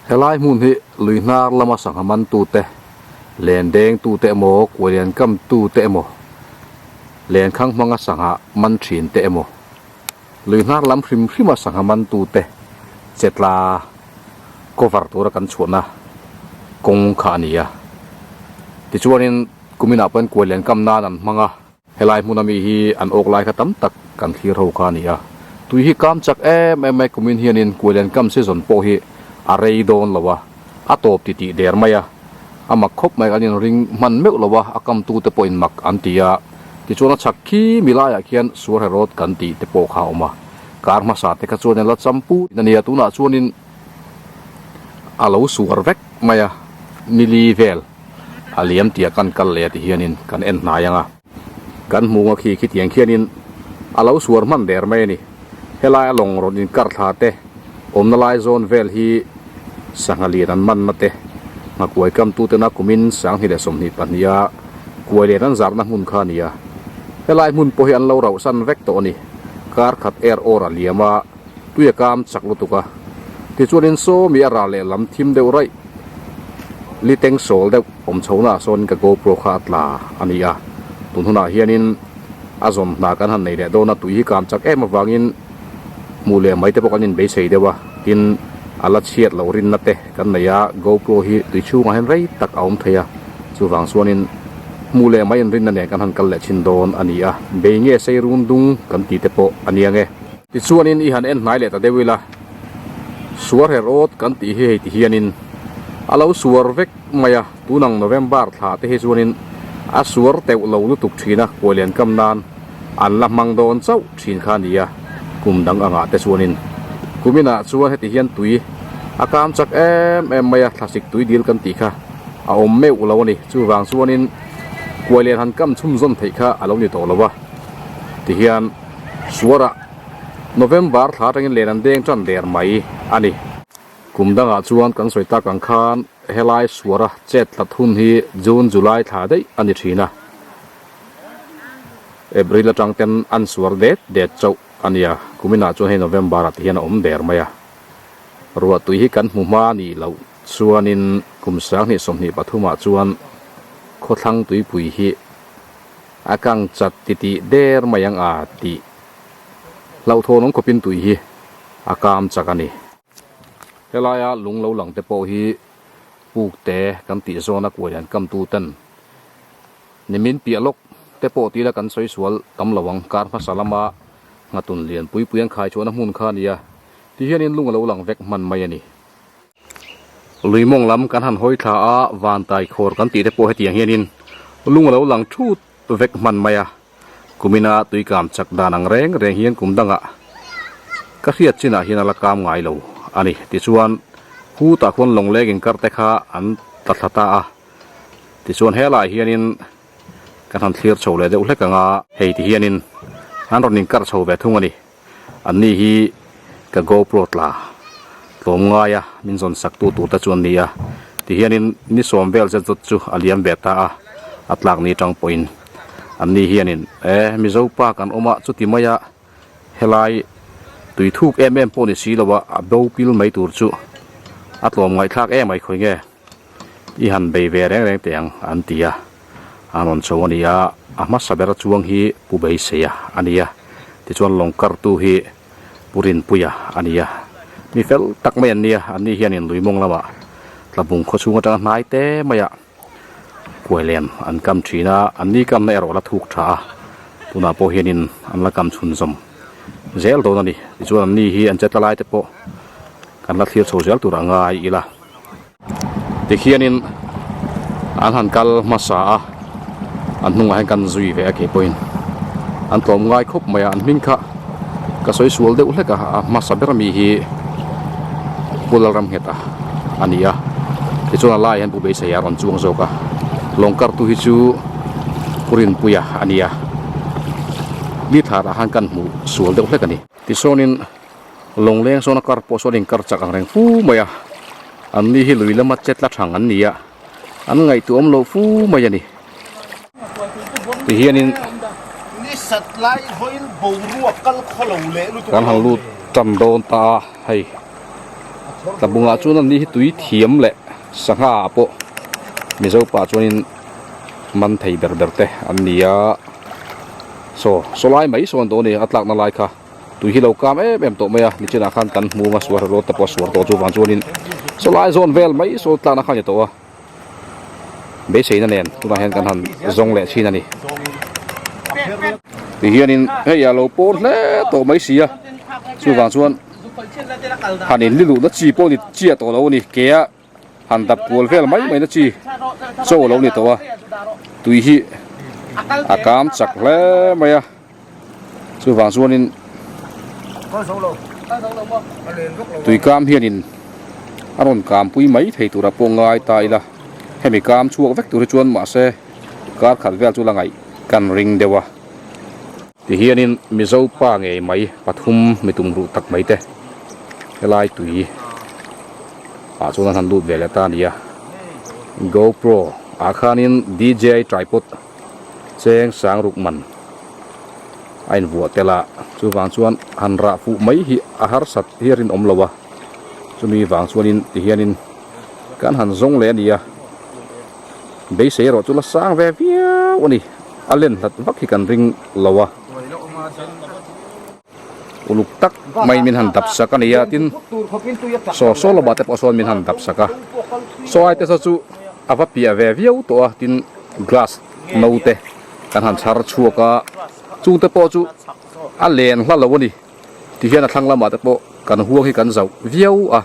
Helai hmun hi lui hnar lama sangha mantute, len dengtute emaw, kualian kamtute emaw, lenkhang hmanga sangha man thinte emaw, lui hnar lam hrim hrima sangha mantute che tla cover tura kan chhuahna kawng kha a ni a. Tichuanin kuminah pawhin kualian kam nan an hmang a. Helai hmuna mi hi an awk lai kha tam tak kan thlir ho kha a ni a, tui hi kam chak em em mai kumin hianin Kualian kam season pawh hi a rei dawn lo a, a tawp ti tih der mai a, a mak khawp mai kan inring hman meuh lo a, a kamtute pawhin mak an ti a, tichuan a chhak khi mi laiah khian Suarherawt kan tih te pawh kha a awm a, kar hmasa te kha chuan la champu a ni a, tunah chuanin a lo suar vek mai a, nili vel. A liam tia kan kal leh a ti hianin kan en hnai ang a, kan hmung a khi khitiang khianin a lo suar hman der mai a ni. Helai a lawng rawn inkar thla te, awmna lai zawn vel hi sangha lian an manna te, nghakuai kamtutena kumin 2022 a kuai lian an zarna hmun kha a ni a. Helai hmun pawh hi an lo rauhsan vek tawh a ni. Kar khat er awr a liam a. Tui a kam chak lutuk a, tichuanin sawmi a ral leh lam thim deuh raih li teng sawl deuh awm chhohnaah sawn ka GoPro kha a tla a ni a, tun hunah hianin a zawm hna kan han nei leh dawn a, tui hi kam chak em avangin hmuh leh mai te pawh kan inbeisei deuh a, tin a la chhiat loh rinna te kan nei a, GoPro hi tui chhungah hian rei tak a awm thei a, chuvang chuanin hmuh leh mai inrinna nen kan han kal leh thin dawn a ni a, bei nge sei run dung kan tih te pawh a nia nge. Tichuanin i han en hnai leh ta deuh ila, suar her awt kan tih hi hei ti hianin a lo suar vek mai a, tunang November thla te hi chuanin a suar teuh lo lutuk thin a, kualian kam nan an la hmang dawn chauh thin kha a ni a, kum dang angah te chuanin kuminah chuan heti hian tui a kam chak em em mai a, thlasik tui dil kan tih kha a awm meuh lo a ni, chuvang chuanin kualian han kam chhunzawm theih kha a lo ni tawh lo a, tihian. Suarah November thla atangin len an deng tan der mai a ni. Kum dangah chuan kan sawi tak ang khan helai suara chet tlat hun hi June, July thla daih a ni thin a. April atang ten an suar det det chauh a nia. Kuminah chuan hei November ah te hian a awm der mai a. Ruahtui hi kan hmu hma nih loh chuanin kum 2023 ah chuan khawthlang tuipui hi A kang chat ti tih der mai ang a tih hlauhthawn awm khawpin tui hi a kam chak a ni. Helaia lung lo lang te pawh hi puk te kan tih zawna kuai an kam tu ten nimin piah lawk te pawh tila kan sawi sual tam lo ang. Kar hmasa lama nghatun lian pui pui an khai chhuahna hmun kha a ni a, ti hianin lung a lo lang vek hman mai a ni. Lui mawng lam kan han hawi thla a, vantai khawr kan tih te pawh hetiang hianin lung a lo lang thut vek hman mai a, kumina tui kam chak dan ang reng reng hian kum dangah ka hriat chinah hian a la kam ngai lo a ni. Tichuan khutah khuan lawngleng inkar te kha an tla thla ta a, tichuan helaiah hianin kan han thlir chho leh deuh hlek ang a, hei ti hianin an rawn inkar chho ve thung a ni. An ni hi ka GoPro tla tlawm ngai a, min zawn sak tu tur te chu an ni a. Tihianin ni sawm vel zet zawt chu a liam ve ta a, a tlak ni tang pawhin an ni hianin e Mizo pa kan awm a chuti mai a helai tui thuk em em pawh ni si lo a, a bo pil mai tur chu a tlawm ngaihthlak em ai khawi nge. I han bei ve reng reng teh ang an ti a, an rawn chho a ni a, a hmasa ber chuang hi Pu Beiseia a ni a, tichuan lawng kartu hi Pu Rinpuia a ni a, mi fel tak mai an ni a, an ni hianin Luimawng lamah Tlabung khaw chhung atanga hnai te maiah kuai len an kam thin a, an ni kamna erawh a la thuk tha a, tunah pawh hianin an la kam chhunzawm zel dawn a ni, tichuan an ni hi an che tla lai te pawh kan la thlir chho zel tur a ngai ila. Tikhianin an han kal hmasa a, an hnungah hian kan zui ve a kei pawhin an tlawm ngai khawp mai a, an hming kha ka sawi sual deuh hlek a, a hmasa ber ami hi Pu Lalramngheta a ni a, tichuan a laiah hian Pu Beiseia a rawn chuang zawk a, lawng kartu hi chu Pu Rinpuia a ni a, ni thlarah khan kan hmuh sual deuh hlek a ni. Tisawnin. Lawngleng sawn a kar pawh sawn a inkar chak ang reng fu mai a, an ni hi lui lama che tla thang an ni a, an ngaihtuah awm loh fu mai a ni. Tihianin kan han lut tan dawn ta a hei. Tlabungah chuan an ni hi tui thiam leh sangha ah pawh Mizo pa chuanin man thei ber ber te an ni a. Saw saw lai mai sawn tawh a ni a tlakna lai kha tui hi lo kam em em tawh mai a nichinah khan kan hmung a suar rawt te pawh a suar tawh chuvang chuanin saw lai zawn vel mai saw tlakna kha a ni tawh a. Beiseina nen tunah hian kan han zawng leh thin a ni. Tihianin hei a lo pawn hle tawh mai si a, chuvang chuan han in liluhna chi pawh ni chiah tawh lo a ni. Ke a han dap kual vel mai mai na chi chaw a lo ni tawh a, tui hi a kam chak hle mai a. Chuvang chuanin tuikam hianin a rawn kampui mai thei tura pawh ngai ta ila, hemi kam chhuak vek tur hi chuan mahse kar khat vel chu la ngaih kan ring deuh a. Tihianin Mizo pa ngei mai pathum mi tum ruh tak mai te helai tui ah chuan an han lut ve leh ta a ni a, GoPro ah khanin DJI tripod Cheng sang ruk man a invuah tel a, chuvang chuan han rah fuh mai hi a harsat hi a rinawm lo a, chumi vang chuanin tihianin kan han zawng leh a ni a, beisei erawh chu la sang ve viau a ni, a len hlat vak hi kan ring lo a. Uluk tak mai min han dap sak a ni a, tin saw saw lamah te pawh sawn min han dap sak a, saw ai te saw chu a va piah ve viau tawh a, tin glass no te kan han chhar chhuak a, chung te pawh chu a len hla lo a ni, tihian a thlang lamah te pawh kan huang hi kan zauh viau a,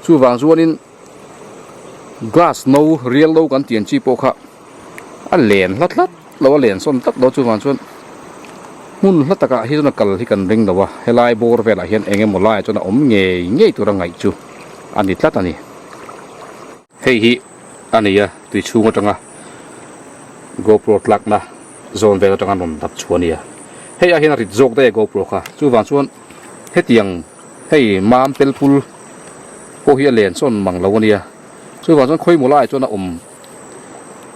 chuvang chuanin glass no rial no kan tian chi pawh kha a len hla tlat lo a len sawn tlat lo chuvang chuan hmun hla takah hi chuan a kal hi kan ring lo a helai bawr velah hian eng emaw laiah chuan a awm ngei ngei tura ngaih chu a ni tlat a ni. Hei hi a ni a tui chhung atanga GoPro tlakna zawn vel atanga rawn dap chhuah a ni a hei ah hian a rit zawk daih a GoPro kha chuvang chuan hetiang hei mam pelpul pawh hi a len sawn mang lo a nia chuvang chuan khawimaw laiah chuan a awm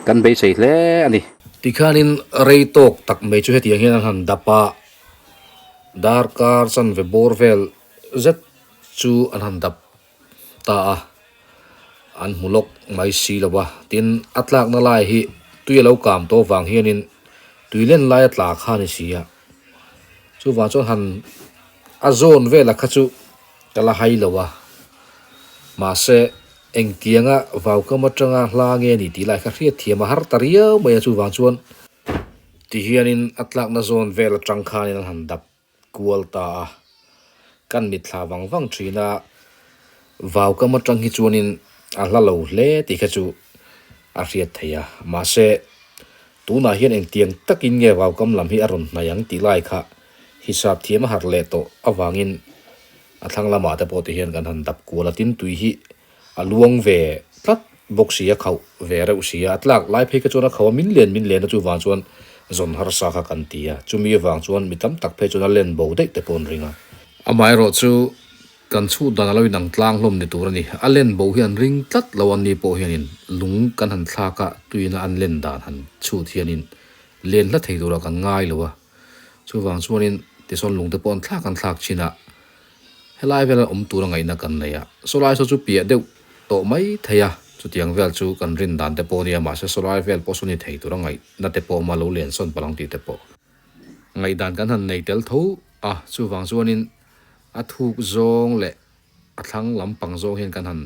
kan beisei hle a ni. Tikhanin rei tawk tak mai chu hetiang hian an han dap a, darkar chanve bawr vel zet chu an han dap ta a, an hmu lawk mai si lo a, tin a tlakna lai hi tui a lo kam tawh vang hianin tui len lai a tla kha a ni si a, chuvang chuan han a zawn velah kha chu ka la hai lo a, mahse engtianga vaukam atanga hla nge a ni tih lai kha hriat thiam a har ta riau mai a, chuvang chuan tihianin a tlakna zawn vel atang khanin an han dap kual ta a, kan mitthla vang vang thin a, vaukam atang hi chuanin a hla lo hle tih kha chu a hriat theih a, mahse tunah hian engtiang takin nge vaukam lam hi a rawn hnaih ang tih lai kha hisap thiam a harh leh tawh avangin a thlang lamah te pawh ti hian kan han dap kual a, tin tui hi a luang ve tlat bawk si a, khauh ve reuh si a, a tlak lai phei kha chuan a khauh a, min len min len a chuvang chuan zawn harsa kha kan ti a, chumi avang chuan mi tam tak phei chuan a len bo daih te pawh an ring a. Amaherawh chu kan chhut dan a lo inang tlang hlawm ni tur a ni, a len bo hi an ring tlat lo a ni pawh hianin lung kan han thlak a, tuina an len dan han chhut hianin len hla thei turah kan ngai lo a. Chuvang chuanin tisawn lungte pawh an thlak an thlak thin a, helai vela awm tura ngaihna kan nei a, sawlai saw chu piah deuh tawh mai thei a, chutiang vel chu kan rin dan te pawh a nia, mahse sawlai vel pawh saw ni thei tura ngaihna te pawh a awm a, lo len sawn palh ang tih te pawh ngaihdan kan han nei tel tho a, chuvang chuanin a thuk zawng leh A thlang lampang zawng hian kan han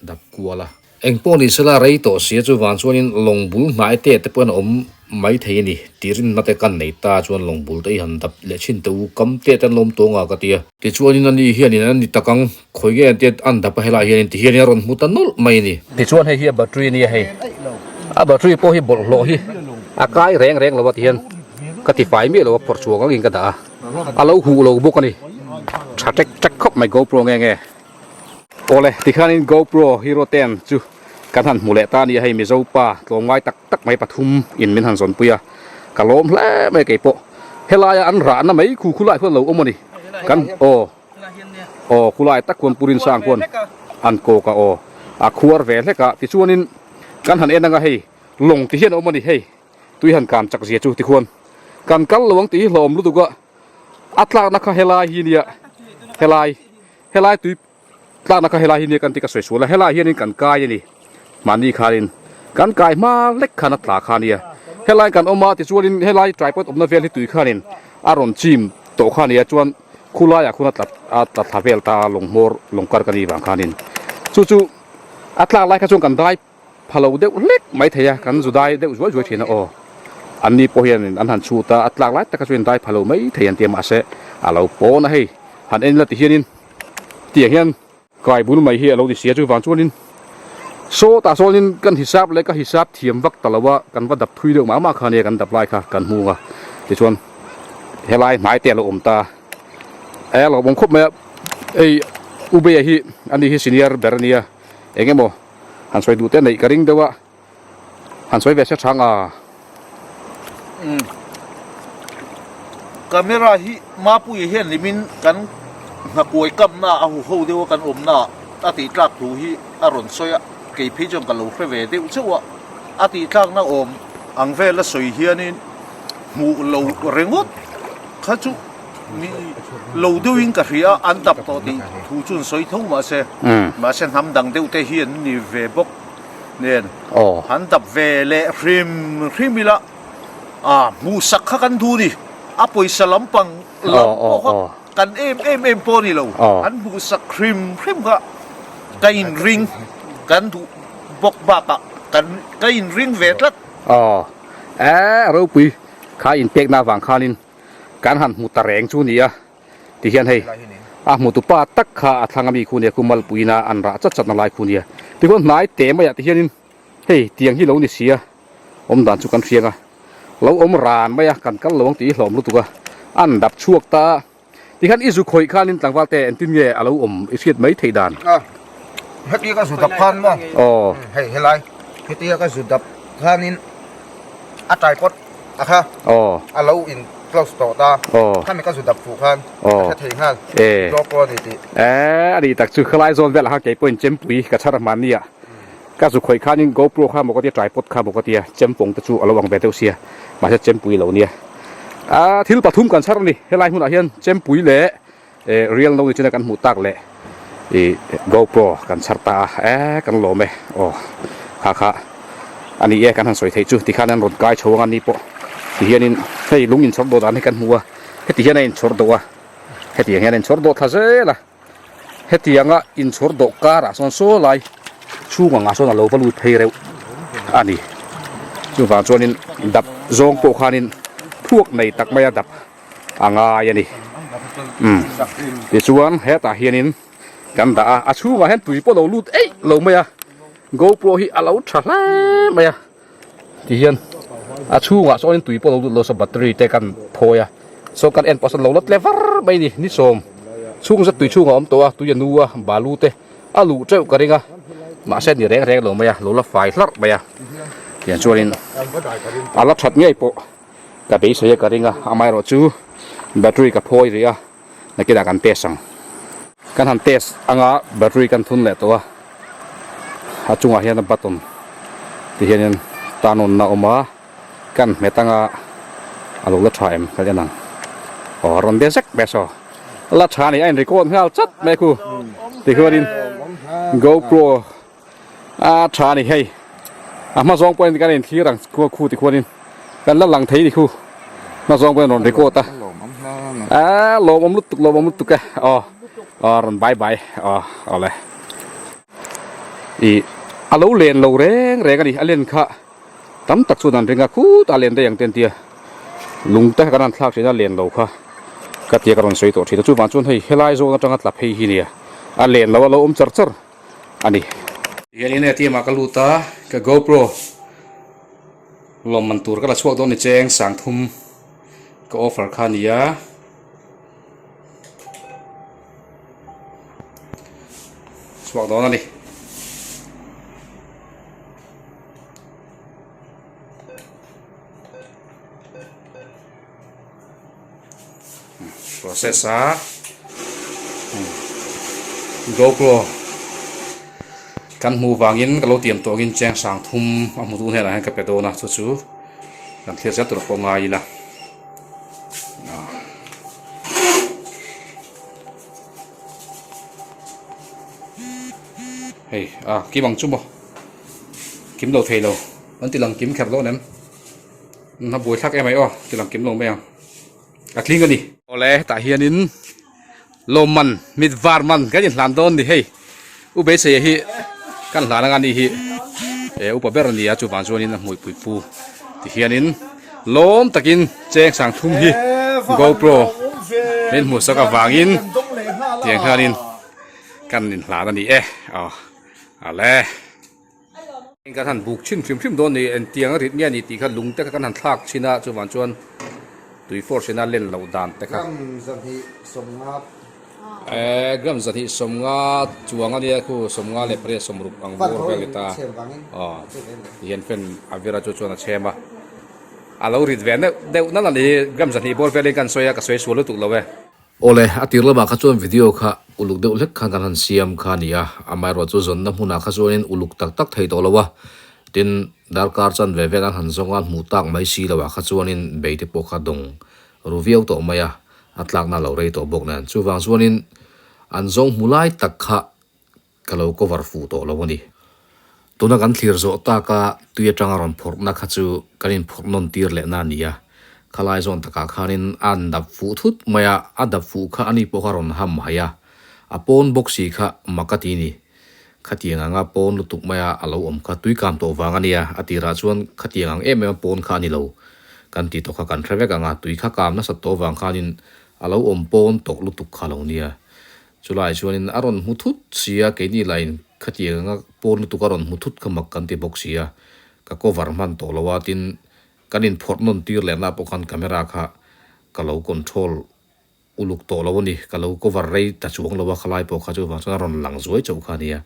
dap kual a. Eng pawh ni sela rei tawh sia chuvang chuanin lawng bul hnai te te pawhin a awm mai thei a ni. Tih rinna te kan nei ta chuan lawng bul te hi han dap leh thin teh u, kam te te an lawm tawng a ka ti a. Tichuanin ani hianin an ni tak ang, khawi nge an tia an dap a helaiah hianin ti hianin a rawn hmu ta nawlh mai a ni. Tichuan hei hi a battery a nia hei, a battery pawh hi bawlhhlawh hi a kai reng reng lo a ti hian ka ti fai miah lo a phawrh chhuak angin ka dah a. A lo huh lo bawk a ni. Tha tek tek khawp mai GoPro nge nge. Awle tikhanin GoPro Hero 10 chu kan han hmu leh ta a ni a, hei Mizo pa tlawmngai tak tak mai pathum in min han zawnpui a, ka lawm hle mai keipawh. Helaia an rahna mai khu khu lai khuan lo awm a ni. Kan aw aw khulai tak khuan Purin sang khuan an kawk a aw a khuar ve hlek a, tichuanin kan han en anga hei lawng ti hian a awm a ni hei. Tui han kan chak zia chu tikhuan kan kal lo ang tih hi hlawm lutuk a, a tlakna kha helai hi nia, helai helai tui Tlakna kha helai hi nia kan ti ka sawi sual a, helai hianin kan kai a ni. Mahni khanin kan kai hma lek khan a tla kha a nia. Helai kan awm a tichuanin helai tripod awmna vel hi tui khanin a rawn chim tawh kha a nia chuan khulaiah khuan a tla a tla thla vel ta lawng hmawr lawng kar ka nih vang khanin chu chu a tlak lai kha chuan kan dai pha lo deuh hlek mai thei a, kan zu dai deuh zuai zuai thin a aw. An ni pawh hianin an han chhut a, a tlak lai taka chuan dai pha lo mai thei an ti a mahse a lo pawn a hei han en ila ti hianin tiang hian kai bul mai hi a lo ni sia chuvang chuanin sawtah sawnin kan hisap leh ka hisap thiam vak ta lo a kan va dap thui deuh mah mah kha nia kan dap lai kha kan hmung a tichuan helai hnai te a lo awm ta a a lo awm khawp mai a hei Ubeia hi ani hi senior ber a nia eng emaw han sawi duh te neih ka ring deuh a han sawi ve se chang a. Umm camera hi Mapuia hian limin kan nghakuai kamna a hu ho deuh a kan awmna a tih tlak thu hi a rawn sawi a kei phei chuan ka lo hre ve deuh chauh a a tih tlakna awm ang vel a sawi hianin hmuh lo ringawt kha chu Ni lo deuhin ka hria a, an dap tawh tih thu chu an sawi tho mahse, mahse hnam dang deuh te hi an ni ve bawk nen an dap ve leh hrim hrim ila a hmuhsak kha kan duh ni, a pawisa lampang lam pawh kha kan em em em pawh a ni lo, an hmuhsak hrim hrim kha ka inring kan duh bawk bakah kan ka inring ve tlat. Aw, e ropui kha inpekna avang khanin. Kan han hmu ta reng chu nia ti hian hei a hmu tu pa tak kha a thlang ami khu nia khu malpuina an rah chat chat na lai khu nia tikhuan hnai te maiah ti hianin hei tiang hi lo ni sia awm dan chu kan hriang a lo awm ran mai a kan kal lo ang tih hi hlawm lutuk a an dap chhuak ta a tikhan i zu khawih khanin tlangval te engtin nge a lo awm i hriat mai theih dan. A hetia ka zu dap khan maw aw hei helai hetia ka zu dap khanin a tripod a kha aw a lo in close tawh ta aw khami ka zu dap fuh khan aw ka hre thei nghal e GoPro a ni tih e a ni tak chu khalai zawn velah khan keipawhin chempui ka chhar hmanni ah ka zu khawih khanin GoPro kha maw ka tia tripod kha maw ka tia chempawng te chu a lo ang ve deuh sia mahse chempui lo nia a thil pathum kan chhar a ni helai hmunah hian chempui leh e real no ni china kan hmuh tak leh ih GoPro kan chhar ta a e kan lawm e aw kha kha a ni e kan han sawi theih chu tikhan an rawn kai chho ang a ni pawh ti hianin hei lung inchhawr dawh dan hi kan hmu a heti hian a inchhawr dawh a hetiang hian a inchhawr dawh thla zel a hetianga inchhawr dawh karah sawn saw lai chhung angah sawn a lo va lut phei reuh a ni chuvang chuanin dap zawng pawh khanin thuak nei tak mai a dap. a ngai a ni umm tichuan hetah hianin kan dah a a chhungah hian tui pawh a lo lut eih lo mai a GoPro hi a lo tha hle mai a tihian a chhungah sawnin tui pawh a lo lut lo saw battery te kan phawi a saw kan en pawh sawn lo la tle var mai a ni ni sawm chhung zet tui chhungah a awm tawh a tui a nu a balu te a luh teuh ka ring a mahse ni reng reng lo mai a lo la fai hlarh mai a tiang chuanin a la that ngei pawh. Ka beisei a ka ring a, amaherawh chu battery ka phawi rih a, nakinah kan test ang. Kan han test anga battery kan thun leh tawh a, a chungah hian a button ti hianin turn on na awm a, kan hmet anga a lo la tha em ka en ang. Aw rawn be zek mai saw, la tha a ni a in record nghal chat mai khu tikhuanin GoPro A tha a ni hei. A hma zawng pawhin kan inthlir ang khu khu ti khuanin kan la lang thei ni khu. Hma zawng pawhin rawn record a. A lawmawm lutuk lawmawm lutuk e. Aw aw rawn bye bye aw awle. I a lo len lo reng reng a ni a len kha tam tak chuan an ring a khutah len daih ang te an tia. Lung te kan han thlak thin a len lo kha ka tia ka rawn sawi tawh thin a chuvang chuan hei helai zawn atanga tla phei hi nia a len lo a lo awm char char. a ni. Hianin ATM ah ka lut a, ka GoPro lawmman tur ka la chhuak dawn ni cheng sangthum ka offer kha a ni a. Chhuak dawn a ni. Process a GoPro kan hmuh vangin ka lo tiam tawh angin cheng sang thum a hmu tu hnenah hian ka pe dawn a chu chu kan thlir zel tur pawh ngai ila. Hei a kim ang chu maw kim lo thei lo an ti lang kim kher dawn em a buai thlak em ai aw ti lang kim lo mai ang a tling a ni. Awle hetah hianin lawmman mit var man kan inhlan dawn ni hei u beiseia hi kan hlan anga ni hi e upa ber a ni a chuvang chuanin a hmuipui pu ti hianin lawm takin cheng sang thum hi gopro min hmuh sak avangin tiang hianin Kan inhlan a ni e, aw ale. Kan han buk chhin hrim hrim dawn ni, engtiang a rit nge a ni tih kha lung te kha kan han thlak chhin a, chuvang chuan tui force ina len loh dan te kha. Gram 250. E, gram 250 chuang a nia khu, 50 leh pariat 60 ang bawr vel ni ta. Aw, tihian fan a vir a chu chuan a chhem a, a lo rit ve neuh deuh nalh a ni, gram 200 bawr velin kan sawi a, ka sawi sual lutuk lo e. Awle, a tir lamah kha chuan video kha uluk deuh hlek khan kan han siam kha a ni a, amaherawh chu zawnna hmunah kha chuanin uluk tak tak thei tawh lo a, tin darkar chan ve vel an han zawng a, hmuh tak mai si loah kha chuanin bei te pawh kha dawng ru viau tawh mai a, a tlakna a lo rei tawh bawk nen. Chuvang chuanin an zawng hmu lai tak kha ka lo cover fuh tawh lo a ni. Tuna kan thlir zawh taka tui atanga rawn phawrhna kha chu kan inphawrh nawn tir lehna a ni a, khalai zawn takah khanin a an dap fuh thut mai a, a dap fuh kha ani pawh kha rawn ham hai a, a pawn bawk si kha mak a ti ni. Khatiang anga pawn lutuk maia a lo awm kha tui kam tawh vang a nia, a tirah chuan khatiang ang em em a pawn kha a ni lo kan ti tawh kha kan hre vek ang a, tui kha kam nasat tawh vang khanin a lo awm pawn tawh lutuk kha lo nia. Chulaiah chuanin a rawn hmu thut si a, keini lahin khatiang anga pawn lutuk a rawn hmu thut kha mak kan ti bawk si a, ka cover hman tawh lo a, tin kan inphawrh nawn tir lehna pawh khan camera kha ka lo control uluk tawh lo a ni, ka lo cover rei ta chuang lo a khalai pawh kha chuvang chuan a rawn lang zuai chauh kha a nia.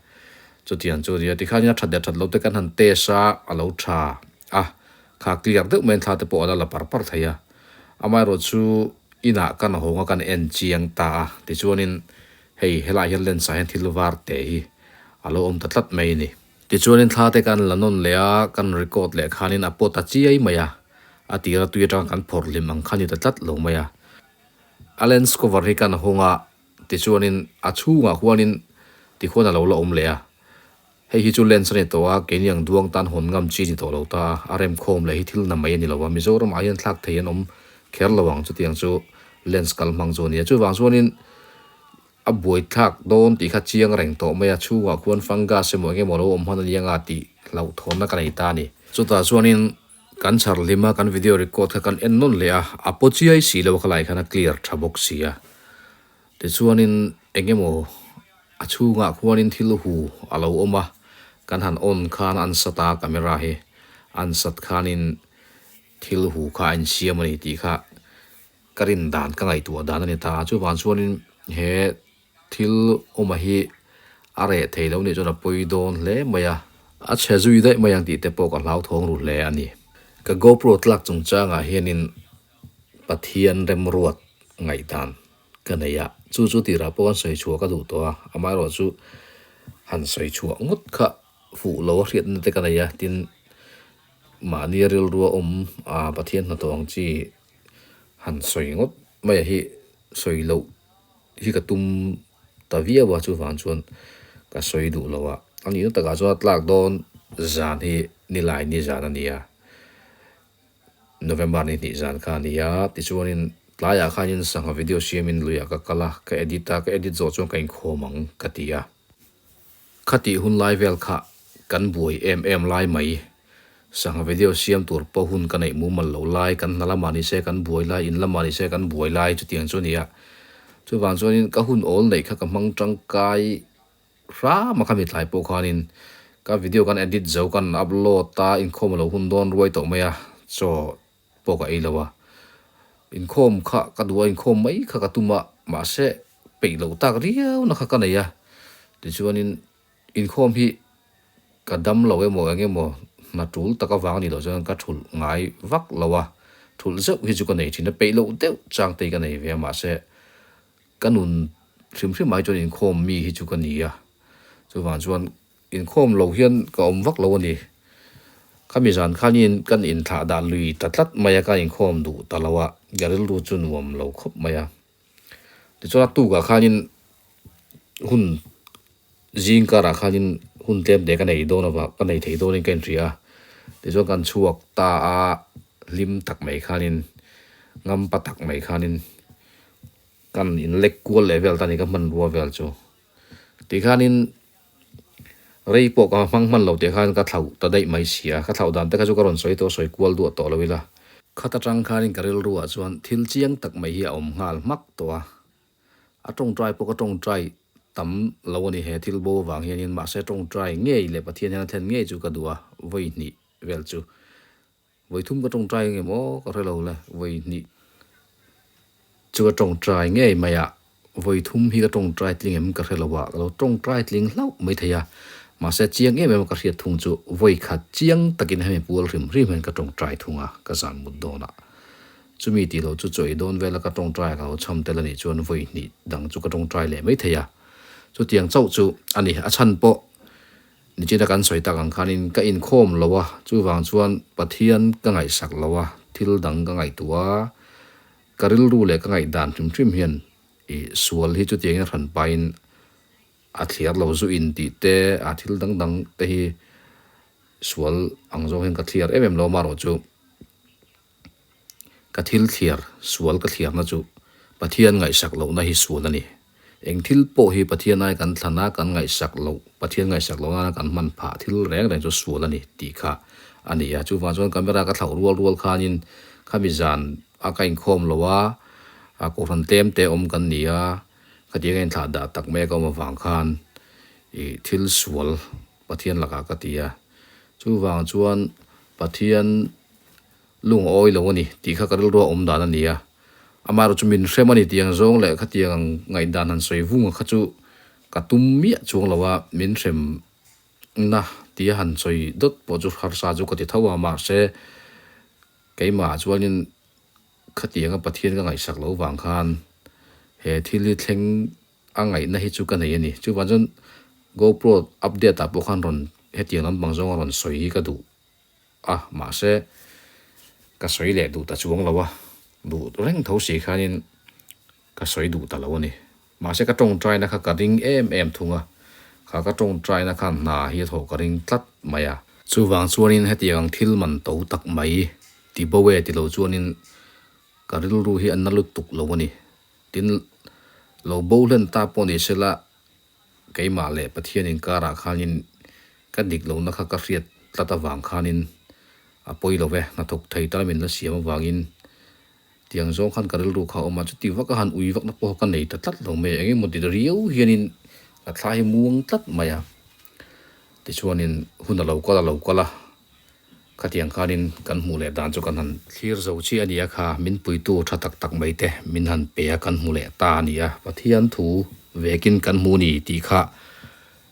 Chutiang chu a nia, tikhanin a that leh that lo te kan han test a, a lo tha a, kha clear deuh maiin thla te pawh a la la par par thei a, amaherawh chu Inah kan hawng a kan en chiang ta a, tichuanin hei helaiah hian lens ah hian thil var te hi a lo awm ta tlat mai a ni. Tichuanin thla te kan la nawn leh a, kan record leh khanin a pawt a chiai mai a, a tira tui atanga kan phawrh hlim ang kha ni ta tlat lo mai a. A lens cover hi kan hawng a, tichuanin a chhungah huanin tikhuan a lo la awm leh a, Hei hi chu lens a ni tawh a, keini ang duang tan hawn ngam chi ni tawh lo ta a, a remkhawm leh hi thil na mai a ni lo a, Mizoram ah hian thlak thei an awm kher lo ang chutiang chu lens kal hmang chu a ni a, chuvang chuanin a buai thlak dawn tih kha chiang reng tawh mai a, chhungah khuan fungus emaw eng emaw lo awm hman a nia nga tih hlauhthawnna ka nei ta a ni. Chutah chuanin kan chhar hlim a, kan video record kha kan en nawn leh a, a paw chiai si lo a khalai khan a clear tha bawk si a. Tichuanin eng emaw a chhungah khuanin thil hu a lo awm a, kan han on khan an sat a camera hi an sat khanin thil hu kha a insiam a ni tih kha ka rin dan ka ngaihtuah dan a ni ta a, chuvang chuanin he thil awma hi a reh thei lo nih chuan a pawi dawn hle mai a, a chhe zui daih mai ang tih te pawh ka hlauthawng ru hle a ni. Ka GoPro tlak chungchangah hianin Pathian remruat ngaihdan ka nei a, chu chu tirah pawh kan sawi chhuah ka duh tawh a, amaherawh chu han sawi chhuah ngawt kha fuh lo a hriatna te ka nei a, tin mahni rilrua awm a Pathian hnathawh ang chi han sawi ngawt mai hi sawi loh hi ka tum ta viau a, chuvang chuan ka sawi duh lo a, a nihna takah chuan a tlak dawn zan hi nilai ni zan a ni a. November ni hnih zan kha a ni a, tichuanin tlaiah khanin sangha video siamin luiah ka kal a, ka edit a, ka edit zawh chuan ka inkhawm ang ka ti a. Khatih hun lai vel kha kan buai em em lai mai, sangha video siam tur pawh hun ka neih mumal lo lai, kan hna lamah ni se kan buai lai, in lamah ni se kan buai lai chutiang chu a ni a. Chuvang chuanin ka hun awl neih kha ka hmang tangkai Hram a kha mi tlai pawh khanin ka video kan edit zo kan upload a inkhawm a lo hun dawn ruai tawh mai a chaw pawh ka ei lo a inkhawm kha ka duh a inkhawm mai kha ka tum a mahse peih loh tak riau na kha ka nei a tichuanin inkhawm hi ka dam lo emaw eng emaw hna tul tak avang a nih loh chuan ka thulh ngai vak lo a thulh zeuh hi chu ka nei thin a peih loh deuh chang te hi ka nei ve a mahse Ka nun hrim hrim ai chuan inkhawm mi hi chu ka ni a, chuvang chuan inkhawm lo hian ka awm vak lo a ni. Khami zan khanin kan inthlah dah lui ta tlat mai a, ka inkhawm duh ta lo a, ka rilru chu nuam lo khawp mai a. Tichuan a tukah khanin hun zing karah khanin hun tlem te ka nei dawn avang ka nei thei dawnin ka inhria a. Tichuan kan chhuak ta a, hlim tak mai khanin ngampa tak mai khanin kan inlek kual leh vel ta a ni ka hmanrua vel chu. Tikhanin rei pawh ka hmang hman lo tih khan ka thlauh ta daih mai si a, ka thlauh dan te kha chu ka rawn sawi tawh sawi kual duah tawh lo ila. Khat atang khanin ka rilruah chuan thil chiang tak mai hi a awm nghal hmak tawh a, a tawngtai pawh ka tawngtai tam lo a ni he thil bo avang hianin mahse tawngtai ngei leh Pathian hian a thlen ngei chu ka duh a, vawi hnih vel chu Vawi thum ka tawngtai nge maw ka hre lo le, vawi hnih chu ka tawngtai ngei mai a, vawi thum hi ka tawngtai tling em ka hre lo a, ka lo tawngtai tling hlauh mai thei a, mahse chiang em em a ka hriat thung chu vawi khat chiang takin hemi pual hrim hrim hian ka tawngtai thung a, ka zan mut dawn a, chumi tih loh chu chawi dawn vela ka tawngtai a ka lo chham tel a nih chuan vawi hnih dang chu ka tawngtai leh mai thei a, chutiang chauh chu a ni, a chhan pawh. Nichina kan sawi tak ang khanin ka inkhawm lo a, chuvang chuan Pathian ka ngaihsak lo a, thil dang ka ngaihtuah a, ka rilru leh ka ngaihdan hrim hrim hian ih sual hi chutiangin a hran pahin a thliar lo zu in tih te a thil dang dang te hi sual ang zawng hian ka thliar em em lo amaherawhchu Ka thil thliar, sual ka thliarna chu Pathian ngaihsak lohna hi sual a ni. Eng thil pawh hi Pathian ai kan thlan a, kan ngaihsak loh, Pathian ngaihsak loh nana kan hman phah thil reng reng chu sual a ni tih kha a ni a. Chuvang chuan camera ka thlauh rual rual khanin khami zan a ka inkhawm lo a, a kohhran tlem te awm kan ni a, khatiang a inthlah dah tak mai a ka awm avang khan ih thil sual Pathian lakah ka ti a. Chuvang chuan Pathian Lungawi lo a ni tih kha ka rilru a awm dan a ni a, amaherawh chu min hrem a ni tih ang zawng leh khatiang ang ngaihdan han sawi vung kha chu ka tum miah chuang lo a, min hrem na tia han sawi dawt pawh chu harsa chu ka ti tho a, mahse keimah chuanin khatianga Pathian ka ngaihsak loh vang khan he thil hi thleng a ngaihna hi chu ka nei a ni. Chuvang chuan GoPro update ah pawh khan rawn hetiang lampang zawng a rawn sawi hi ka duh. a, mahse ka sawi leh duh ta chuang lo a, duh reng tho si khanin ka sawi duh ta lo a ni. Mahse ka tawngtaina kha ka ring em em thung a, kha ka tawngtaina khan hna hi a thawh ka ring tlat mai a. Chuvang chuanin hetiang ang thil man to tak mai ti bo e ti lo chuanin ka rilru hi a na lutuk lo a ni. Tin, lo bo hlen ta pawh ni sela Keimah leh Pathian inkarah khanin ka dik lohna kha ka hriat tlat avang khanin a pawi lo ve, hnathawk thei tal min la siam avangin tiang zawng khan ka rilru kha a awm a, chuti vaka han ui vakna pawh ka nei ta tlat lo mai a, eng emaw ti riau hianin ka thla hi muang tlat mai a, tichuanin hun a lo kal a lo kal a. Khatiang khanin kan hmuh leh dan chu kan han thlir zo chiah a ni a kha, min puitu tha tak tak mai te min han pe a kan hmu leh ta a ni a, Pathian thu vekin kan hmu ni tih kha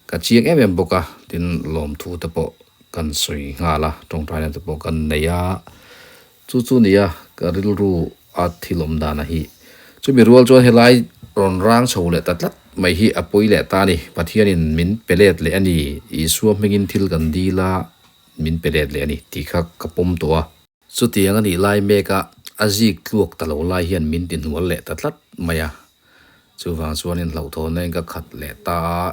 ka chiang em em bawk a, tin lawmthu te pawh kan sawi nghal a, tawngtaina te pawh kan nei a, chu chu nia ka rilru a thil awm dan a hi. Chumi rual chuan helai rawn rang chho leh ta tlat mai hi a pawi leh ta a ni, Pathianin min pe let leh a ni, Isua hmingin thil kan dil a, Min pe let leh a ni tih kha ka pawm tawh a. Chutiang a nih lai mek a, a zik tluak ta lo lai hian min ti hnual leh ta tlat mai a. Chuvang chuanin hlauhthawnna in ka khat leh ta a.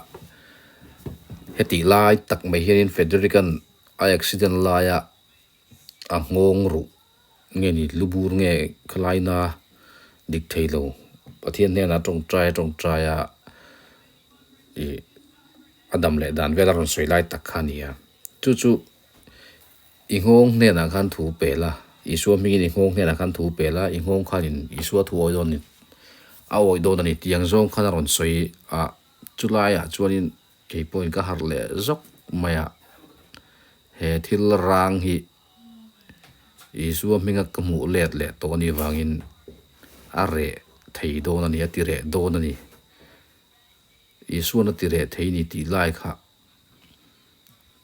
Hetih lai tak mai hianin Frederick-a'n a accident laia a nghawng ruh nge ni lubur nge khalaina dik thei lo Pathian hnenah tawngtai a tawngtai a ih a dam leh dan vel a rawn sawi lai tak kha a ni a chu chu i nghawng hnenah khan thu pe la Isua hmingin i nghawng hnenah khan thu pe la i nghawng khanin Isua thu awi dawn a ni a awi dawn a ni tih ang zawng khan a rawn sawi a chulaiah chuanin kei pawhin ka harh leh zawk mai a he thil rang hi Isua hminga ka hmuh let leh tawh a nih vangin a reh thei dawn a ni a ti reh dawn a ni. Isuan a ti reh thei ni tih lai kha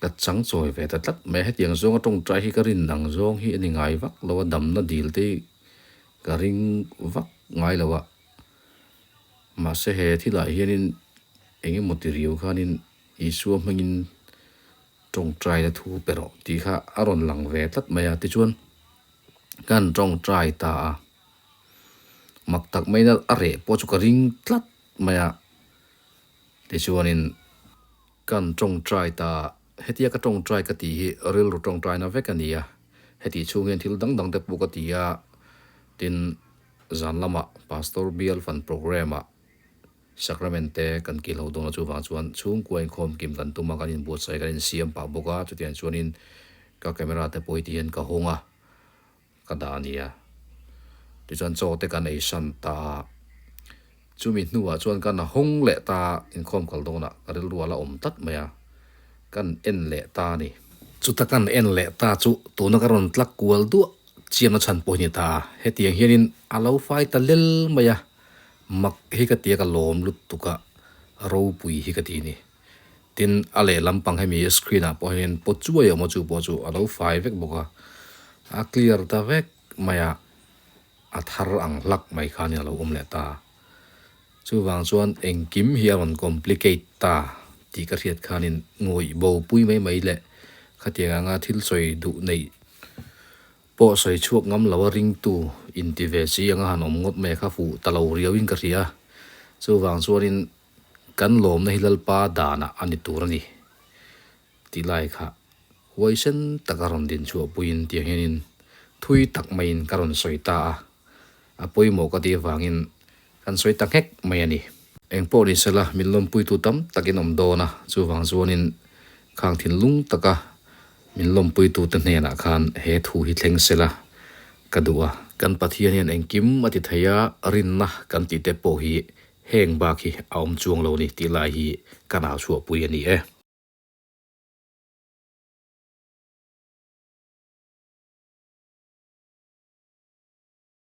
ka chang chawi ve ta tlat mai a. Hetiang zawnga tawngtai hi ka rin ang zawng hi a ni ngai vak lo a, damna dil te hi ka ring vak ngai lo a. Mahse he thilah hianin eng emaw ti riau khanin Isua hmangin tawngtaina thu pe rawh tih kha a rawn lang ve tlat mai a. Tichuan kan tawngtai ta a, mak tak maina a reh pawh chu ka ring tlat mai a. Tichuanin. Kan tawngtai ta, hetia ka tawngtai ka tih hi rilru tawngtaina vek a ni a, hetih chhung hian thil dang dang te pawh ka ti a, tin zan lamah Pastor Bial Fund Programme ah Sacrament te kan kil ho dawn a, chuvang chuan chhungkua inkhawm kim kan tum a, kan inbuatsaih kan insiam pah bawk a, chutiang chuanin ka camera te pawh hi tihian ka hawng a. Ka dah a nia. Tichuan chaw te kan ei san ta a, chumi hnuah chuan kan hawng leh ta a, inkhawm kal dawnah ka rilru a la awm tlat mai a, kan en leh ta a ni. Chuta kan en leh ta chu tuna ka rawn tlak kual duah chiamna chhan pawh hi ni ta a, hetiang hianin a lo fai ta lel mai a, mak hi ka ti a ka lawm lutuk a, ropui hi ka ti a ni. Tin, a lehlam pang hemi screen ah pawh hian pawt chuai a awm a, chu pawh chu a lo fai vek bawk a, a clear ta vek mai a, a thar ang hlak mai khanin a lo awm leh ta. Chuvang chuan engkim hi a rawn complicate ta tih ka hriat khanin ngawih bo pui mai mai leh khatiang anga thil sawi duh neih pawh sawi chhuak ngam lo a ringtu inti ve si anga han awm ngawt mai kha fuh ta lo riauin ka hria. Chuvang chuanin Kan lawmna hi Lalpa danah a ni tur a ni tih lai kha huaisen taka rawn din chhuah puiin tiang hianin thui tak maiin ka rawn sawi ta a, a pawimawh ka tih avangin kan sawi ta nghek mai a ni. Engpawh ni sela min lawmpuitu tam takin awm dawn a, chuvang chuanin khang thinlung taka min lawmpuitute hnenah khan he thu hi thleng sela ka duh a. Kan Pathian hian engkim a ti thei a, rinna kan tih te pawh hi Heng bak hi a awm chuang lo ni tih lai hi ka nau chhuahpui a ni e.